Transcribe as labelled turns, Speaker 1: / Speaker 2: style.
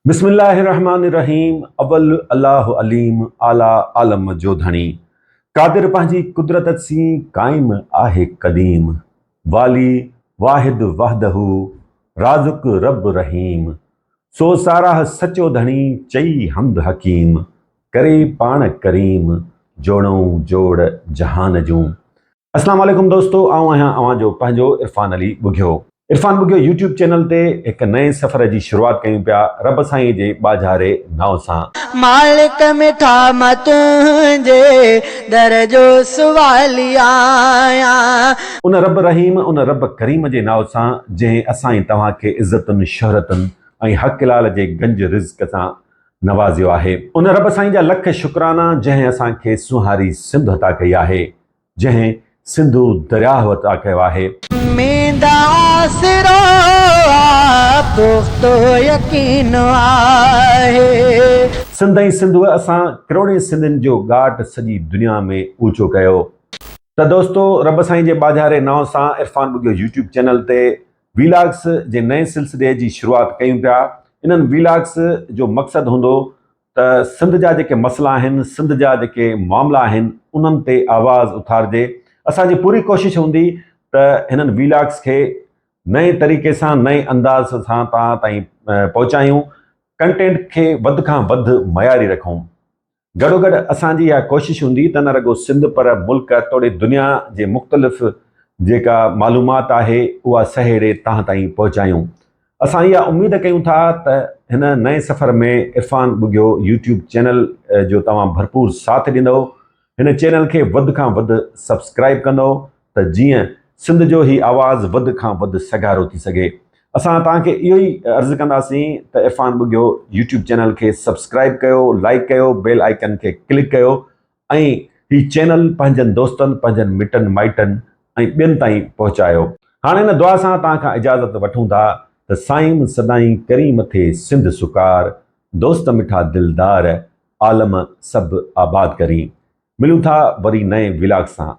Speaker 1: بسم الله الرحمٰن الرحيم اول الله عليم اعليٰ عالم جو ڌڻي قادر پنهنجي قدرت سين قائم آهي قديم والي واحد وحده رازق رب رحيم سو ساراهه سچو ڌڻي چئي حمد حڪيم ڪري پاڻ ڪريم جوڙئون جوڙ جهان جون. اسلام عليڪم دوستو آئون آهيان اوهان جو پنهنجو عرفان علي ٻگهيو عرفان ٻگهيو يوٽيوب چينل تي هڪ نئين سفر جي شروعات ڪيون پيا رب سائين جي ٻاجهاري نانء سان.
Speaker 2: مالڪ مٺا مان تنهنجي در جو سوالي آهيان.
Speaker 1: ان رب رحيم ان رب ڪريم جي نانء سان جنهن اسان ۽ توهان کي عزتن شهرتن ۽ حق حلال جي گنج رزق سان نوازيو آهي. ان رب سائين جا لک شڪرانا جنهن اسان کي سونهاري سنڌ عطا ڪئي آهي. جنهن سنڌو درياهه عطا ڪيو آهي.
Speaker 2: اميد آسرو آ پختو يقين آهي.
Speaker 1: سنڌ ۽ سنڌوء اسان ڪروڙين سنڌين جو ڳاٽ سڄي دنيا ۾ اوچو ڪيو. ته دوستو رب سائين جي ٻاجهاري نانء سان عرفان ٻگهيو يوٽيوب چينل تي ويلاگس جي نئين سلسلي جي شروعات ڪيون پيا. انهن ويلاگس جو مقصد هوندو ته سنڌ جا جيڪي مسئلا آهن، سنڌ جا جيڪي معاملا آهن، انهن تي آواز اٿارجي. اسان جي پوري ڪوشش هوندي ته هنن ويلاگس کي نئين طريقي سان، نئين انداز سان توهان تائين پهچايون، ڪنٽينٽ کي وڌ کان وڌ معياري رکون. گڏوگڏ اسان جي اها ڪوشش هوندي ته نه رڳو سنڌ پر ملڪ توڙي دنيا جي مختلف جيڪا معلومات آهي اها سهيڙي توهان تائين پهچايون. اسان اها اميد ڪيون ٿا ته هن نئين سفر ۾ عرفان ٻگهيو يوٽيوب چينل جو توهان ڀرپور ساٿ ڏيندؤ، هن چينل کي وڌ کان وڌ سبسڪرائيب ڪندؤ ته جيئن سنڌ جو هي آواز وڌ کان وڌ سگهارو ٿي سگهي. اسان توهان کي اهو ئي عرض ڪنداسين ته عرفان ٻگهيو يوٽيوب چينل کي سبسڪرائيب ڪيو، لائيڪ ڪيو، بيل آئيڪن کي ڪلڪ ڪيو ۽ هي چينل پنهنجن دوستن، پنهنجن مٽن مائٽن ۽ ٻين تائين پهچايو. هاڻ ان دعا سان توهان کان اجازت وٺون ٿا ته سائين سدائين ڪرين مٿي سنڌ سڪار، دوست مٺا دلدار، عالم سڀ آباد ڪرين. ملون ٿا وري نئين ولاگ سان.